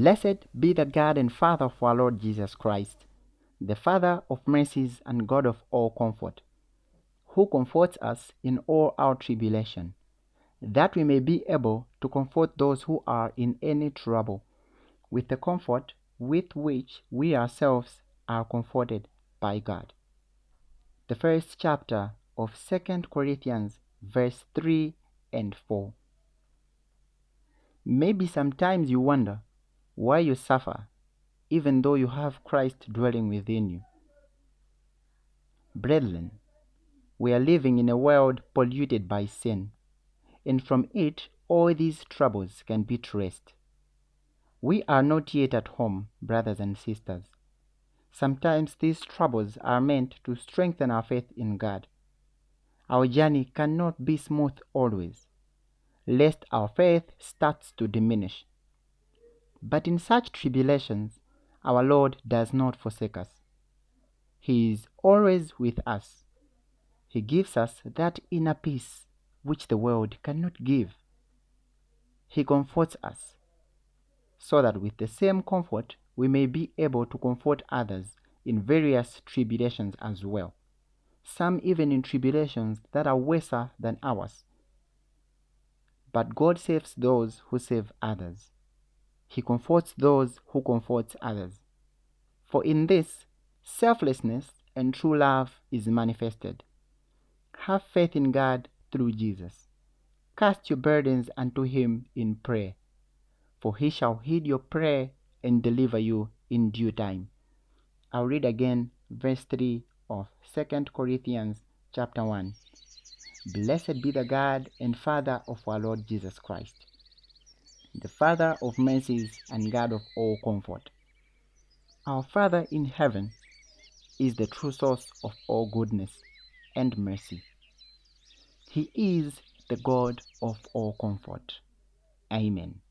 Blessed be the God and Father of our Lord Jesus Christ, the Father of mercies and God of all comfort, who comforts us in all our tribulation, that we may be able to comfort those who are in any trouble, with the comfort with which we ourselves are comforted by God. The first chapter of 2 Corinthians, verse 3 and 4. Maybe sometimes you wonder why you suffer, even though you have Christ dwelling within you. Brethren, we are living in a world polluted by sin, and from it all these troubles can be traced. We are not yet at home, brothers and sisters. Sometimes these troubles are meant to strengthen our faith in God. Our journey cannot be smooth always, lest our faith starts to diminish. But in such tribulations, our Lord does not forsake us. He is always with us. He gives us that inner peace which the world cannot give. He comforts us, so that with the same comfort we may be able to comfort others in various tribulations as well, some even in tribulations that are worse than ours. But God saves those who save others. He comforts those who comfort others. For in this, selflessness and true love is manifested. Have faith in God through Jesus. Cast your burdens unto him in prayer, for he shall heed your prayer and deliver you in due time. I'll read again verse 3 of 2 Corinthians chapter 1. Blessed be the God and Father of our Lord Jesus Christ, the Father of mercies and God of all comfort. Our Father in heaven is the true source of all goodness and mercy. He is the God of all comfort. Amen.